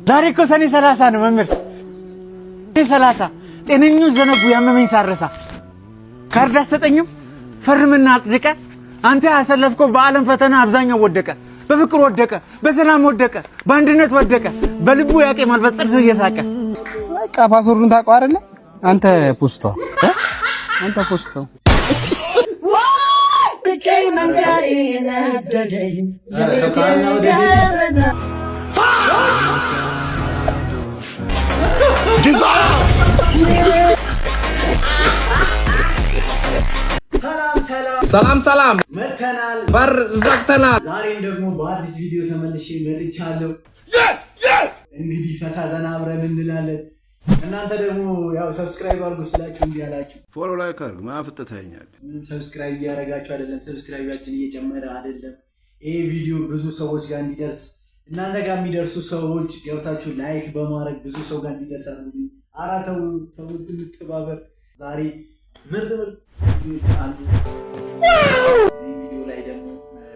ዛሬ እኮ ሰኔ 30 ነው መምህር። ሰኔ 30 ጤነኞች ዘነጉ ያመመኝ ሳረሳ። ካርድ አትሰጠኝም? ፈርምና አጽድቀ። አንተ ያሰለፍከው በዓለም ፈተና አብዛኛው ወደቀ። በፍቅር ወደቀ፣ በሰላም ወደቀ፣ በአንድነት ወደቀ። በልቡ ያቄማል በጥርሱ እየሳቀ። በቃ password ኡን ታውቀው አይደለ? አንተ post ኧው፣ አንተ post ኧው። ኧረ ከካህና ወደ ቤት። ሰላም ሰላም። ሰላም ሰላም። መተናል። በር ዘግተናል። ዛሬም ደግሞ በአዲስ ቪዲዮ ተመልሼ መጥቻለሁ። እንግዲህ ፈታ ዘና አብረን እንላለን። እናንተ ደግሞ ያው subscribe አድርጉ ስላችሁ እንዲህ አላችሁ። Follow like አድርግ። ማፍጥተኛል። ምንም subscribe እያደረጋችሁ አይደለም። Subscribe ኣችን እየጨመረ አይደለም። ይሄ ቪዲዮ ብዙ ሰዎች ጋር እንዲደርስ እናንተ ጋር የሚደርሱ ሰዎች ገብታችሁ like በማድረግ ብዙ ሰው ጋር እንዲደርስ አድርጉ። ኧረ ተው ተው፣ እንተባበር። ዛሬ ምርጥ ምርጥ ቪዲዮዎች አሉ። ይህ ቪዲዮ ላይ ደግሞ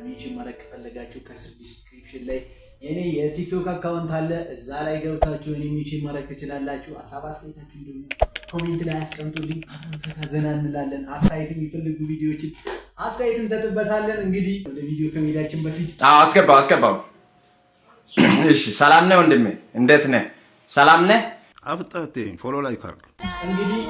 mention ማድረግ ከፈለጋችሁ ከስር description ላይ የኔ የቲክቶክ account አለ። እዛ ላይ ገብታችሁ እኔ mention ማድረግ ትችላላችሁ። ሀሳብ አስተያየታችሁን ደግሞ comment ላይ አስቀምጡልኝ። አብረን ፈታ ዘና እንላለን። አስተያየት የሚፈልጉ ቪዲዮዎችን አስተያየት እንሰጥበታለን። እንግዲህ ወደ ቪዲዮ ከመሄዳችን በፊት አስገባው አስገባው። እሺ፣ ሰላም ነህ ወንድሜ? እንዴት ነህ? ሰላም ነህ? አፍጥተኝ follow like አድርግ። እንግዲህ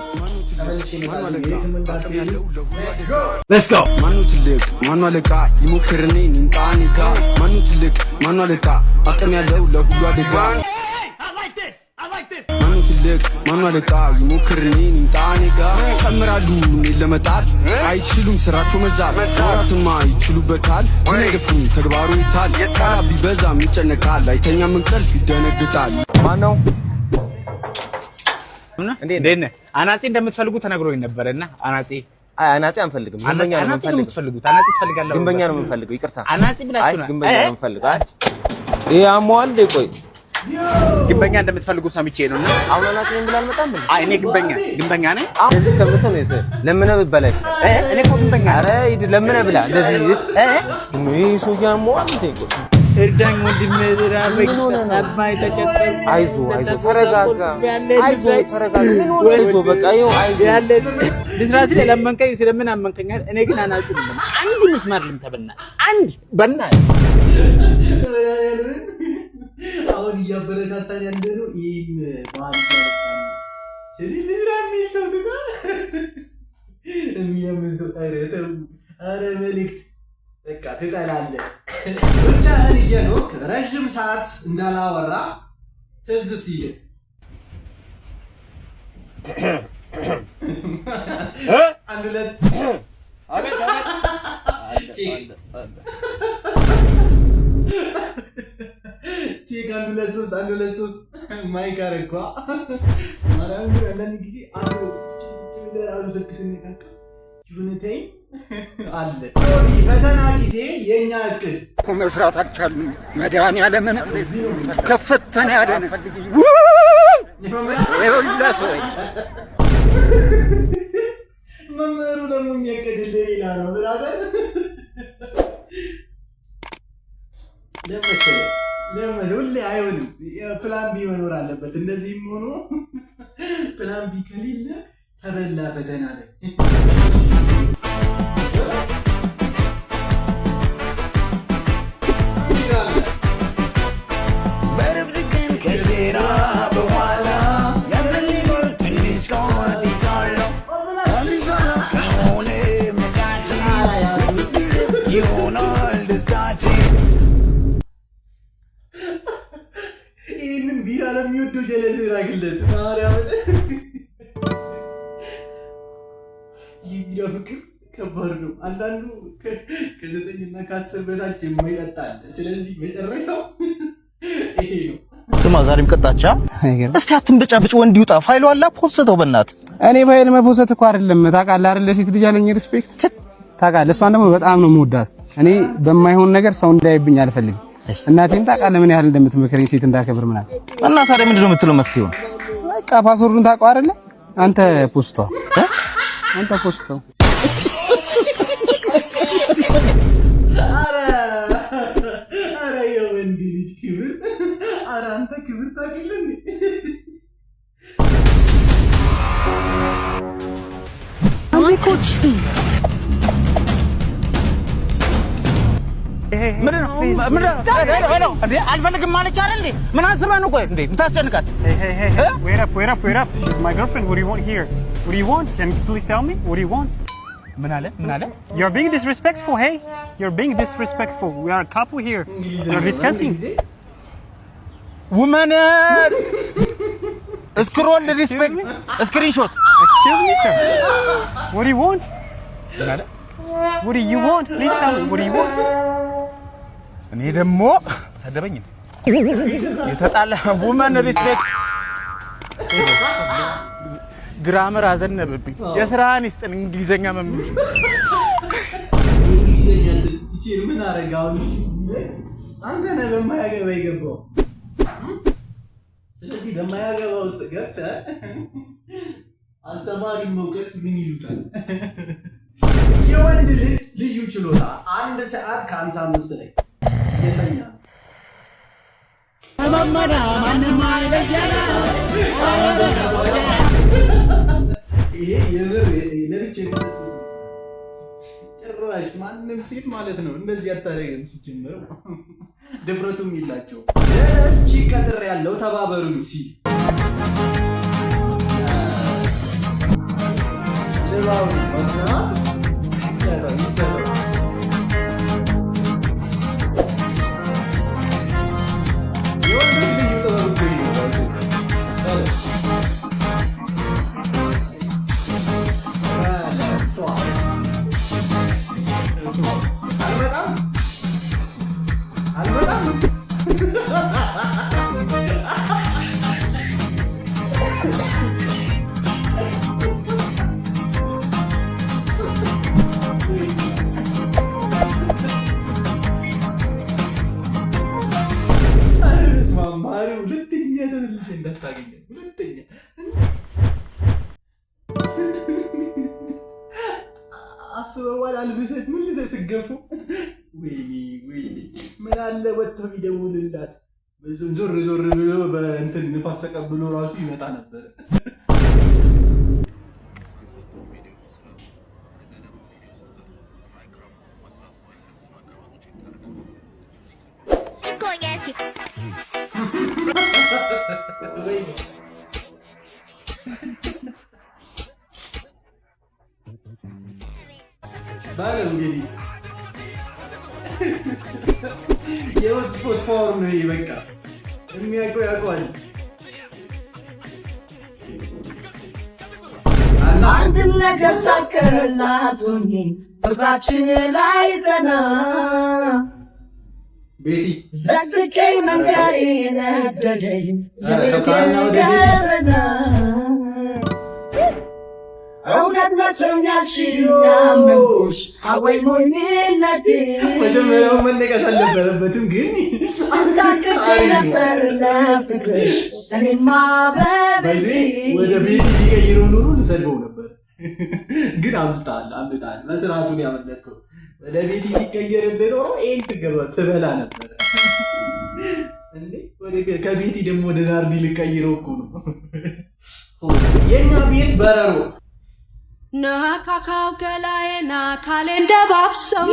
ተመልሼ እመጣለሁ። የትም እንዳትሄዱ። Let's go. Let's go. ማኑ ትልቅ ማኑ አለቃ ይሞክር እኔን ይምጣ እኔ ጋ። ማኑ ትልቅ ማኑ አለቃ አቅም ያለው ለሁሉ አደጋ። ማኑ ትልቅ ማኑ አለቃ ይሞክር እኔን ይምጣ እኔ ጋ። ጨምራሉ እኔን ለመጣል አይችሉም፣ ስራቸው መዛል። ማውራትማ ይችሉበታል ግን አይደፍሩም፣ ተግባሩ ይታል። ቃላት ቢበዛም ይጨነቃል፣ አይተኛም እንቅልፍ ይደነግጣል። ማነው? እንዴት ነህ? አናጺ እንደምትፈልጉ ተነግሮኝ ነበረ እና አናጺ አይ፣ አናጺ አንፈልግም። ግንበኛ ነው አናጺ ነው የምንፈልገው። የምትፈልጉት? አናጺ ትፈልጋለህ? ግንበኛ ነው የምንፈልገው። ይቅርታ። አናጺ አይ ብላችሁ ነው። ግንበኛ ነው የምንፈልገው። አይ፣ ይሄ አሞሃል እንዴ? ቆይ። ግንበኛ እንደምትፈልጉ ሰምቼ ነው እና አሁን አናጺ ነኝ ብለህ አልመጣም እንዴ? አይ፣ እኔ ግንበኛ ነኝ። እንደዚህ እስከምትሆን ነው ለምነህ ብትበላ ይሻላል። እኔ እኮ ግንበኛ ነኝ። ኧረ ሂድ ለምነህ ብላ። እንደዚህ ይሄ ሰውዬ አሞሃል እንዴ? ቆይ። እርዳኝ ወንድሜ፣ ራበኝ፣ ምን ሆነህ ነው? ጠማኝ፣ ተቸገርኩ። አይዞህ አይዞህ፣ ተረጋጋ። አይዞህ ተረጋጋ። ምን ሆነህ? አይዞህ በቃ ይኸው አይዞህ። ያለ ልስራ ስል ለመንከኝ ስለምን አመንከኛል? እኔ ግን አናጺ አይደለም። አንድ ምስማር ልምታ በእናትህ፣ አንድ በእናትህ። አሁን እያበረታታን ያለ ነው። ይህም ባህል እያመጣን ነው። ስለዚህ ልስራ የሚል ሰው ትታ የሚለምን ሰው፣ ኧረ ተው፣ ኧረ መልዕክት በቃ ትጠላለህ። ብቻህን እየኖርክ ረዥም ሰዓት እንዳላወራ ትዝ ሲል አንድ ሁለት check check፣ አንድ ሁለት ሶስት፣ አንድ ሁለት ሶስት mic አረኳ። ማርያም ግን አንዳንድ ጊዜ አስሮ ቁጭ ቁጭ ብለህ ራሱ ስልክ ስንነካካ የሆነ time አለ። ፈተና ጊዜ የእኛ እቅድ መስራት አልቻልንም። መድኃኒዓለምን ከፈተነ ያደነ ይኸውልህ ሰው። መምህሩ ደግሞ የሚያቅድልህ ሌላ ነው። Brother፣ ለመሰለህ ለመሰለህ ሁሌ አይሆንም። Plan B መኖር አለበት። እንደዚህም ሆኖ plan B ከሌለ ተበላ ፈተና ላይ። ይላል። ከዜና በኋላ ትንሽ ከሆነ ይሆናል ደስታችን። ይህንን ቢራ ለሚወደው ጀለስ ላክለት። ማርያምን የቢራ ፍቅር ከባድ ነው። አንዳንዱ ከ9 እና ከ10 በታች የማይጠጣ አለ። ስለዚህ መጨረሻው ይሄ ነው። ስማ፣ ዛሬም ቀጣቻ። እስቲ አትንበጫበጭ፣ ወንድ ይውጣ። ፋይሉ አላ ፖስተው በእናትህ። እኔ ፋይል መፖሰት እኮ አይደለም፣ ታውቃለህ አይደል? ለሴት ልጅ ያለኝ respect ታውቃለህ። እሷን ደግሞ በጣም ነው የምወዳት። እኔ በማይሆን ነገር ሰው እንዳይብኝ አልፈልግም። እናቴም ታውቃለህ ምን ያህል እንደምትመክረኝ ሴት እንዳከብር ምናምን። እና ታዲያ ምንድን ነው የምትለው መፍትሄው? በቃ password ኡን ታውቀው አይደለ? አንተ post ኧው፣ አንተ post ኧው። ኧረ ኧረ የወንድ ልጅ ክብር! ኧረ አንተ ክብር ታውቂልህ እንዴ? Coach፣ ምንድን ነው? ምንድን ነው? እንዴ አልፈልግም ማለች አይደል እንዴ? ምን አስበህ ነው? ቆይ እንዴ የምታስጨንቃት? Hey, hey, hey, hey. Wait up, wait up, wait up. She's my girlfriend. What do you want here? What do you want? Can you please tell me? What do you want? ምን አለ? ምን አለ? You're being disrespectful, hey? You're being disrespectful. We are a couple here. You're discussing. Woman scroll respect screenshot. Excuse me, sir. What do you want? ምን አለ? What do you want? Please tell me. What do you want? እኔ ደግሞ ሰደበኝ እንዴ? የተጣላ woman respect grammar አዘነበብኝ። የስራህን ይስጥን እንግሊዘኛ መምህር። እንግሊዘኛ teacher ምን አረገ አሁን? እሺ እዚህ ላይ አንተ ነህ በማያገባ የገባው። ስለዚህ በማያገባ ውስጥ ገብተህ አስተማሪ መውቀስ ምን ይሉታል? የወንድ ልጅ ልዩ ችሎታ 1 ሰዓት ከ55 ላይ እየተኛ ነው። ማንም አይለየን። ይሄ የምር ለብቻ የተሰጠ ስም። ጭራሽ ማንም ሴት ማለት ነው እንደዚህ አታደርግም። ሲጀምር ድፍረቱም የላቸው። ጀለስ chick ቀጥር ያለው ተባበሩኝ ሲል ልባቡ ይሰጠው ይሰጠው። የወንዶች ልዩ ጥበብ እኮ ይሄ ነው። ባይዘ በል በል አልመጣም አልመጣም። ኧረ በስመ አብ ማሪ፣ ሁለተኛ ተመልሰህ እንዳታገኘን፣ ሁለተኛ አስበዋል። አልብሰት መልሰህ ስገፈው፣ ወይኔ ወይኔ፣ ምን አለ ወጥቶ ቢደውልላት፣ በዞም ዞር ዞር ብሎ በእንትን ንፋስ ተቀብሎ ራሱ ይመጣ ነበር። Conhece. ወይኔ ባለ እንግዲህ የ hotspot power ነው ይሄ። በቃ የሚያውቀው ያውቀዋል። እና አንድ ነገር ሳቀላት ሆኜ ፍቅራችን ላይ ዘና ቤቲ ዘግዝቄ መንገዴ ነደደኝ። ኧረ ተው፣ ወደ ቤቲ። ገበና እውነት መስሎኛል ሽያመንኩሽ አወይ ሞኝነቴ። መጀመሪያው መነቀስ አልነበረበትም፣ ግን ስታቅጄ አሪፍ ነው። ነበር ለፍቅርሽ እኔማ በቤቴ። በዚህ ወደ ቤቲ ሊቀይረው ኖሮ ልሰድበው ነበር፣ ግን አምልጣል አምልጣል። በስርዓቱን ያመለጥከው። ወደ ቤቲ ሊቀየርልህ ኖሮ ይሄን ትገባ ትበላ ነበር እንዴ! ወደ ከቤቲ ደግሞ ወደ ናርዲ ልቀይረው እኮ ነው። የኛ ቤት በረሮ። ነካካው ገላዬን አካሌን ደባብሰው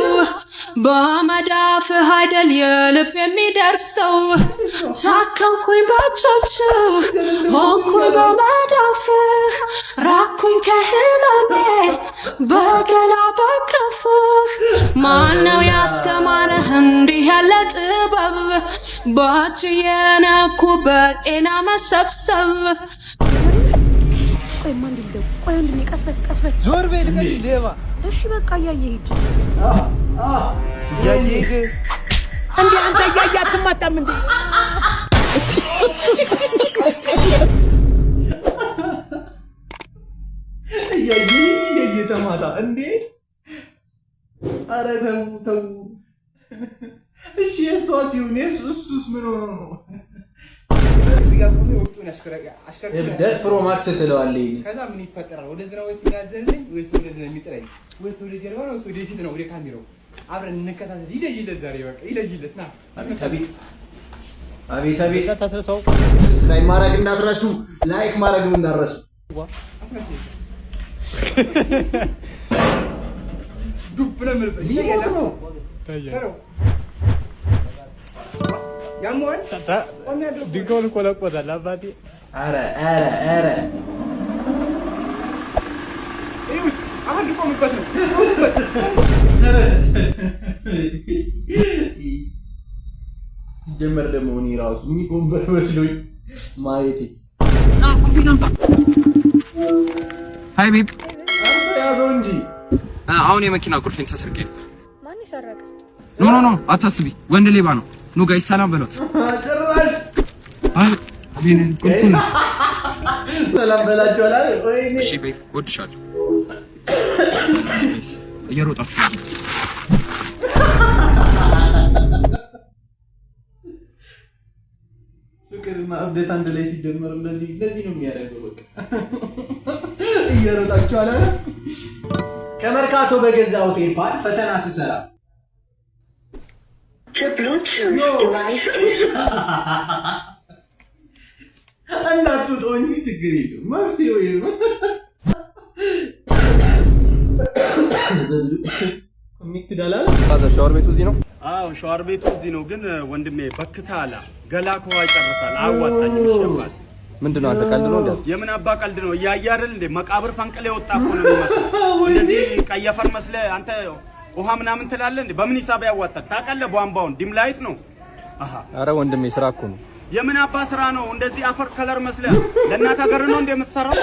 በመዳፍህ አይደል የልብ የሚደርሰው፣ ታከምኩኝ በእጆችህ ሆንኩኝ በመዳፍህ፣ ራኩኝ ከህመሜ በገላ በቅፍህ። ማነው ያስተማረህ እንዲህ ያለ ጥበብ በእጅ የነኩ በጤና መሰብሰብ? ቆይ ማን ልደው? ቆይ ወንድሜ ቀስ በል ቀስ በል። ዞር በይ ልቀቂ፣ ሌባ። እሺ በቃ እያየህ ሂድ። እያየህ ሂድ። እንዴ አንተ እያየህ አትማታም እንዴ? እያየ እያየ ተማታ እንዴ! አረ ተው ተው። እሺ የእሷ ሲሆን እሱስ ምን ሆኖ ነው? እዚህ ጋር ቆሜ ወፍጮን አሽከርክሬ እብደት Pro Max ትለዋለህ። ይሄን ከዛ ምን ይፈጠራል? ወደዚህ ነው ወይስ የሚያዘልኝ ወይስ ወደዚህ ነው የሚጥለኝ ወይስ ወደ ጀርባ ነው ወይስ ወደ ፊት ነው? ወደ ካሜራው አብረን እንከታተል። ይለይለት ዛሬ በቃ ይለይለት። ና። አቤት አቤት። አቤት አቤት! Subscribe ማድረግ እንዳትረሱ፣ like ማድረግም እንዳትረሱ። ሊሞት ነው። ድንጋዩን እኮ ለቆታል አባቴ። ኧረ ኧረ ኧረ! ሲጀመር ደግሞ እኔ ራሱ የሚጎንበር መስሎኝ ማየቴ። Hi babe። አንተ ያዘው እንጂ። አሁን የመኪና ቁልፌን ተሰርቄ ነው። ማን የሰረቀ? No, no, no፣ አታስቢ፣ ወንድ ሌባ ነው። ኑ guys፣ ሰላም በሏት። ጭራሽ አይ ቁልፉን ሰላም በላቸው አላለ? ወይኔ! እሺ babe፣ እወድሻለሁ። Guys፣ እየሮጣችሁ ነው። ፍቅርና እብደት አንድ ላይ ሲደመር እንደዚህ እንደዚህ ነው የሚያደርገው። በቃ እየሮጣችሁ አላለ? ከመርካቶ በገዛሁት AirPod ፈተና ስሰራ። Yo! እንዳትውጠው እንጂ ችግር የለውም። መፍትሄው ይሄ ነው። Connected አላለ? ሻወር ቤቱ እዚህ ነው። አዎ፣ ሻወር ቤቱ እዚህ ነው። ግን ወንድሜ በክታ አላ ገላ ከውሃ ይጨርሳል። አዋጣኝም። ይሸባል። ምንድን ነው አንተ፣ ቀልድ ነው እንዴ? የምን አባ ቀልድ ነው? እያየ አይደል እንዴ? መቃብር ፈንቅለ የወጣ እኮ ነው የሚመስለው። እንደዚህ ቀይ አፈር መስለህ አንተ ውሃ ምናምን ትላለህ እንዴ? በምን ሂሳብ ያዋጣል? ታውቃለህ? ቧንቧውን dim light ነው። አሃ። አረ ወንድሜ፣ ስራ እኮ ነው። የምን አባ ስራ ነው? እንደዚህ አፈር color መስለህ ለእናት ሀገር ነው እንደ የምትሰራው?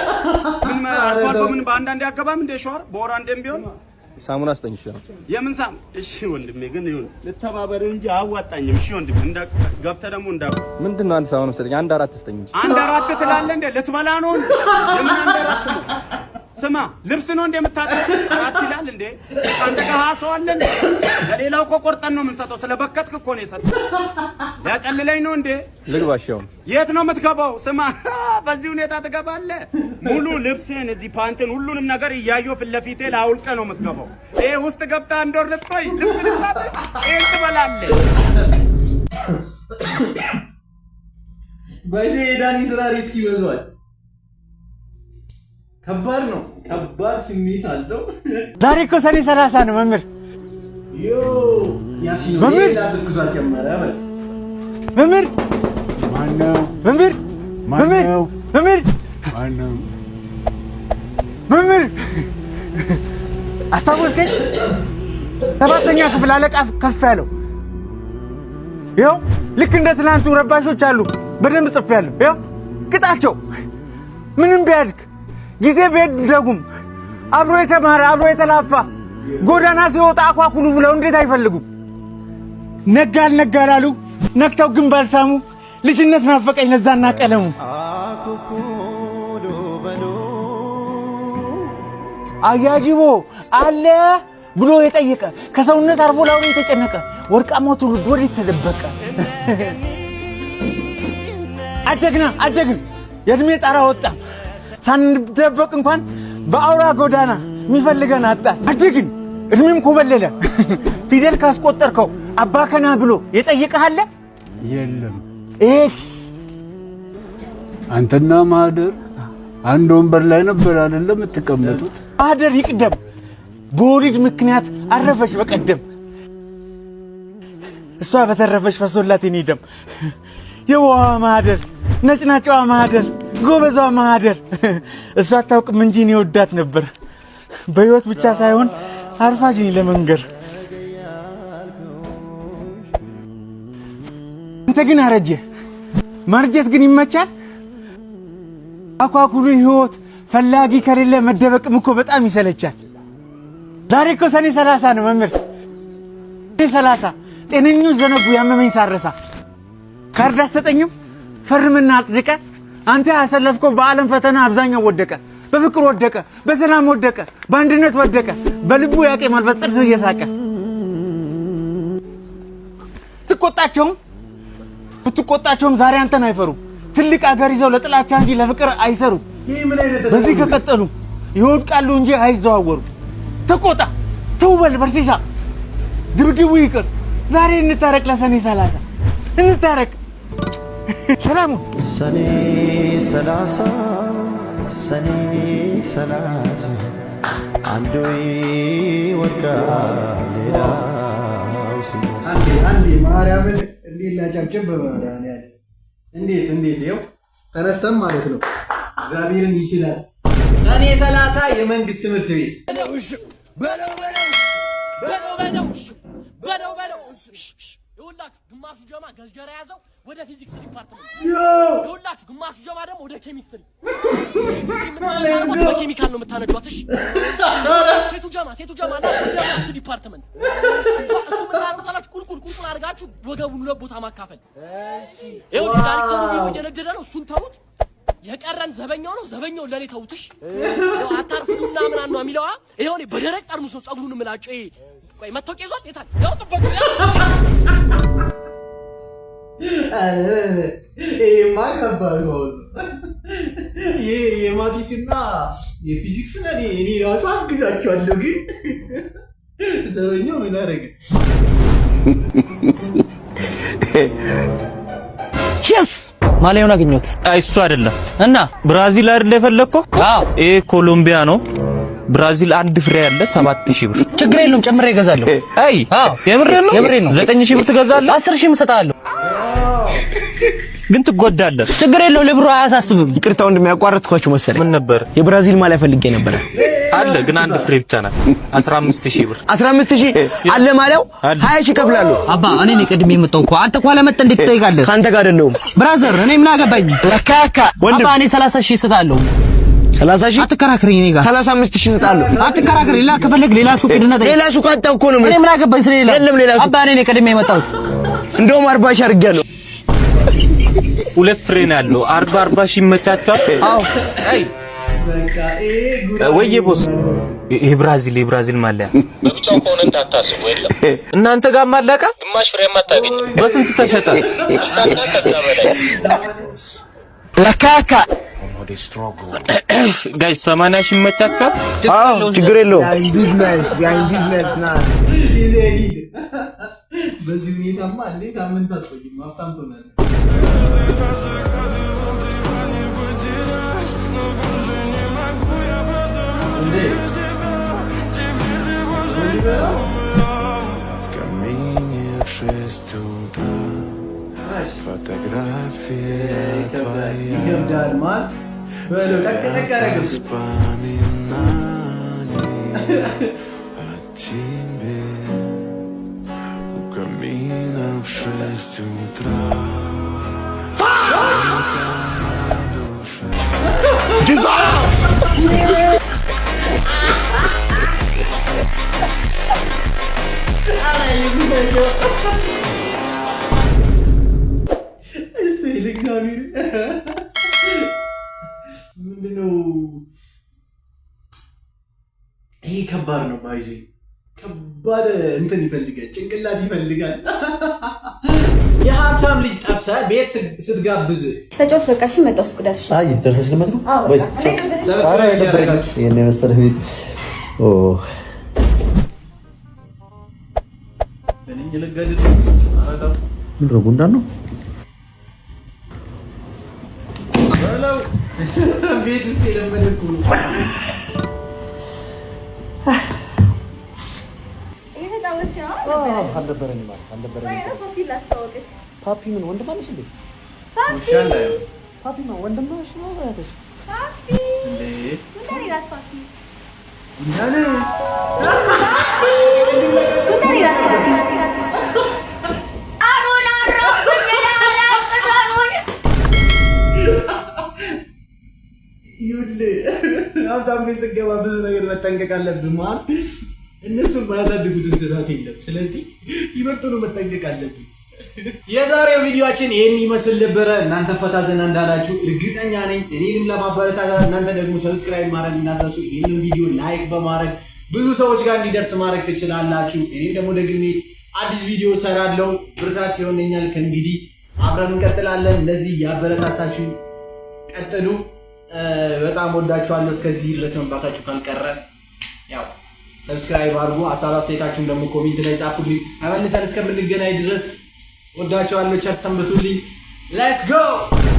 ምን አልፎ አልፎ ምን በአንዳንዴ አገባም እንደ ሻወር በወር አንዴም ቢሆን። ሳሙና ስጠኝ። እሺ። የምን ሳም እሺ ወንድሜ፣ ግን ይሁን ልተባበር እንጂ አዋጣኝም። እሺ ወንድሜ፣ እንዳ ገብተህ ደግሞ እንዳ ምንድን ነው አንድ ሳሙና ስጠኝ፣ አንድ አራት ስጠኝ እንጂ። አንድ አራት ትላለህ እንዴ? ልትበላ ነው እንዴ? የምን አንድ አራት ነው? ስማ፣ ልብስ ነው እንደ የምታጥበው? አራት ይላል እንዴ? አንተ ከሀ ሰው አለ እንዴ? ለሌላው እኮ ቆርጠን ነው የምንሰጠው። ስለበከትክ እኮ ነው የሰጠው። ሊያጨልለኝ ነው እንዴ? ልግባ። እሺ አሁን። የት ነው የምትገባው? ስማ፣ በዚህ ሁኔታ ትገባለህ? ሙሉ ልብስን እዚህ ፓንትን ሁሉንም ነገር እያየሁ ፊት ለፊቴ ላውልቀህ ነው የምትገባው። ይሄ ውስጥ ገብተህ አንድ ወር ልትቆይ ልብስ ልብሳት ይሄን ትበላለህ። በዚህ የዳኒ ስራ risk ይበዛዋል። ከባድ ነው። ከባድ ስሜት አለው። ዛሬ እኮ ሰኔ 30 ነው መምህር። Yo ያሲኖ! መምህር! ሌላ ትኩሳት ጨመረ በል። መምህር! መምህር! መምህር! መምህር! መምህር! አስታወስከኝ? ሰባተኛ ክፍል አለቃ ከፍ ያለው። ይኸው ልክ እንደ ትናንቱ ረባሾች አሉ። በደንብ ጽፌያለሁ። ይኸው ቅጣቸው። ምንም ቢያድግ ጊዜ ቢሄድ ደጉም አብሮ የተማረ አብሮ የተላፋ ጎዳና ሲወጣ አኳኩሉ ብለው እንዴት አይፈልጉም? ነጋ አልነጋ ላሉ ነክተው ግን ባልሳሙ ልጅነት ናፈቀኝ ለዛና ቀለሙ። አያጅቦ አለ ብሎ የጠየቀ ከሰውነት አርፎ ላውሬ የተጨነቀ ወርቃማው ትውልድ ወዴት ተደበቀ? አደግና አደግን፣ የእድሜ ጣራ ወጣ፣ ሳንደበቅ እንኳን በአውራ ጎዳና የሚፈልገን አጣ። አደግን፣ እድሜም ኮበለለ። ፊደል ካስቆጠርከው አባከና ብሎ የጠየቀህ አለ? የለም። X። አንተና ማህደር አንድ ወንበር ላይ ነበር አይደለም የምትቀመጡት? ማህደር ይቅደም፣ በወሊድ ምክንያት አረፈች በቀደም። እሷ በተረፈች ፈሶላት የኔ ደም። የዋዋ ማህደር፣ ነጭናጫዋ ማህደር፣ ጎበዟ ማህደር። እሷ አታውቅም እንጂ እኔ ወዳት ነበር። በህይወት ብቻ ሳይሆን አርፋጅ ነኝ ለመንገር። አንተ ግን አረጀ። ማርጀት ግን ይመቻል። አኳኩሉ ህይወት ፈላጊ ከሌለ መደበቅም እኮ በጣም ይሰለቻል። ዛሬ እኮ ሰኔ 30 ነው መምህር። ሰኔ 30 ጤነኞች ዘነጉ ያመመኝ ሳረሳ። ካርድ አትሰጠኝም? ፈርምና አጽድቀ አንተ ያሰለፍከው በዓለም ፈተና አብዛኛው ወደቀ። በፍቅር ወደቀ፣ በሰላም ወደቀ፣ በአንድነት ወደቀ። በልቡ ያቄማል በጥርሱ እየሳቀ። ትቆጣቸውም ብትቆጣቸውም ዛሬ አንተን አይፈሩም። ትልቅ አገር ይዘው ለጥላቻ እንጂ ለፍቅር አይሰሩም። በዚህ ከቀጠሉ ይወድቃሉ እንጂ አይዘዋወሩም። ተቆጣ፣ ተውበል በርሲሳ፣ ድብድቡ ይቅር። ዛሬ እንታረቅ፣ ለሰኔ 30 እንታረቅ። ሰላሙ። ሰኔ 30፣ ሰኔ 30፣ አንዱ ይወድቃል ሌላው ሲነሳ። አንዴ አንዴ ማርያምን እንዴት ላጨብጭብ! በመድኃኒዓለም እንዴት እንዴት! ይኸው ተነስተን ማለት ነው። እግዚአብሔርን ይችላል። ሰኔ 30 የመንግስት ትምህርት ቤት። በለው በለው በለው በለው በለው በለው። ይኸውላችሁ ግማሹ ጀማ ገዝገራ ያዘው ወደ ፊዚክስ department። ይኸውላችሁ ግማሹ ጀማ ደግሞ ወደ ኬሚስትሪ። በኬሚካል ነው የምታነዷት። እሺ ሴቱ ጀማ፣ ሴቱ ጀማ እና ወደ maths department። እሱ የምታደርጉት ቁልቁል ቁልቁል አድርጋችሁ ወገቡን ሁለት ቦታ ማካፈል። ይኸው ዳይሬክተሩ ቢሮ እየነደደ ነው። እሱን ተዉት። የቀረን ዘበኛው ነው። ዘበኛው ለኔ ተውትሽ። ይኸው አታርፍዱና ምናምን ነው የሚለዋ። ይኸው እኔ በደረቅ ጠርሙስ ነው ፀጉሩን የምላጨው። ይሄ ቆይ መታወቂያ ይዟል። የታል? ያው ጥበቃው ይሄማ ከባድ ሆኖ ይሄ የ maths ና የፊዚክስ እኔ ራሱ አግዛቸዋለሁ፣ ግን ዘበኛው ምን አደረገ? Yes፣ ማሊያውን አገኘሁት። አይ እሱ አይደለም። እና ብራዚል አይደል የፈለግከው? አዎ። ይሄ ኮሎምቢያ ነው። ብራዚል አንድ ፍሬ ያለ 7000 ብር። ችግር የለውም፣ ጨምሬ እገዛለሁ። አይ የምሬን ነው። የምሬን ነው። 9000 ብር ትገዛለህ? 10,000 እሰጥሃለሁ። ግን ትጎዳለህ። ችግር የለውም፣ ለብሩ አያሳስብም። ይቅርታ ወንድሜ፣ ያቋረጥኳችሁ መሰለኝ። ምን ነበር? የብራዚል ማሊያ ፈልጌ ነበረ። አለ ግን አንድ ፍሬ ብቻ ናት። 15,000 ብር። 15,000 አለ ማሊያው፣ 20,000 እከፍላለሁ። አባ እኔ ነኝ ቅድሜ የመጣው እኮ፣ አንተ ከኋላ መጥተህ እንዴት ትጠይቃለህ? ከአንተ ጋር አይደለሁም። Brother፣ እኔ ምን አገባኝ? ለካካ ወንድም። አባ እኔ 30,000 እሰጥሃለሁ። 30,000? አትከራከረኝ እኔ ጋር። 35,000 እሰጥሃለሁ። አትከራከረኝ። ሌላ ከፈለግ ሌላ ሱቅ ሂድና ጠይቅ። ሌላ ሱቅ አጣሁ እኮ ነው። እኔ ምን አገባኝ ስለሌላ? የለም ሌላ ሱቅ። አባ እኔ ነኝ ቀድሜ የመጣሁት። እንደውም 40,000 አድርጌያለሁ። ሁለት ፍሬ ነው ያለው። 40 40,000 ይመቻቸዋል። አዎ። አይ በቃ ይሄ ወይዬ boss፣ ይሄ ብራዚል የብራዚል ማሊያ በብቻው ከሆነ እንዳታስቡ፣ የለም። እናንተ ጋር ማለቀ። ግማሽ ፍሬም አታገኝም። በስንት ተሸጠ? 60ና ከዛ በላይ። ለካካ Guys፣ 80,000 ይመቻቸዋል። አዎ ችግር የለውም። ይዘህ ሂድ። በዚህ ሁኔታማ እንዴ ሳምንት አትቆይም፣ ሀብታም ትሆናለህ። እንዴ ሊበላው В камине в 6 утра фотография твоя. ይከብዳል ማን በለው ጠቅ ጠቅ አደረገብህ። Воспоминаний о тебе у камина в 6 утра. Душа. ኧረ ይመቸው። እስቲ ለእግዚአብሔር ምንድነው ይሄ? ከባድ ነው። ባይዞ ከባድ እንትን ይፈልጋል፣ ጭንቅላት ይፈልጋል። የሀብታም ልጅ ጠብሰህ ቤት ስትጋብዝ ተጫወት በቃ። እሺ መጣሁ፣ ሱቅ ደርሼ። አይ ደርሰሽ ልመት ነው። አዎ በቃ። Subscribe እያደረጋችሁ። ይሄን የመሰለ ቤት ኦ። ምንድን ነው? ጉንዳን ነው? በለው ቤት ውስጥ የለመደ እኮ ነው። እየተጫወትክ ነው? አልነበረኝም አልነበረኝም። ፓፒ ላስተዋውቅህ። ፓፒ ምን ወንድም አለሽ እንዴ? ፓፒ። ውሻ እንዳይሆን። ፓፒ ነው ወንድምሽ ነው እህትሽ? ፓፒ። እንዴ። ጉንዳን ይላል ፓፒ። ጉንዳን። ጉንዳን ይላል ፓፒ። አሩን አረኩኝ ቅጠሉን። ይኸውልህ ሀብታም ቤት ስትገባ ብዙ ነገር መጠንቀቅ አለብህ። ማለት እነሱን ማያሳድጉት እንስሳት የለም። ስለዚህ ይበልጡኑ መጠንቀቅ አለብህ። የዛሬው ቪዲዮአችን ይህን ይመስል ነበረ። እናንተ ፈታ ዘና እንዳላችሁ እርግጠኛ ነኝ። እኔንም ለማበረታታት እናንተ ደግሞ subscribe ማድረግ እንዳትረሱ። ይህንን ቪዲዮ like በማድረግ ብዙ ሰዎች ጋር እንዲደርስ ማድረግ ትችላላችሁ። እኔም ደግሞ ደግሜ አዲስ ቪዲዮ ሰራለው፣ ብርታት ይሆነኛል። ከእንግዲህ አብረን እንቀጥላለን። እንደዚህ ያበረታታችሁ ቀጥሉ። በጣም ወዳችኋለሁ። እስከዚህ ድረስ መምጣታችሁ ካልቀረ ያው subscribe አድርጉ። ሀሳብ አስተያየታችሁን ደግሞ comment ላይ ጻፉልኝ። ተመልሰን እስከምንገናኝ ድረስ ወዳችኋለሁ። ቸር ሰንብቱልኝ። Let's go.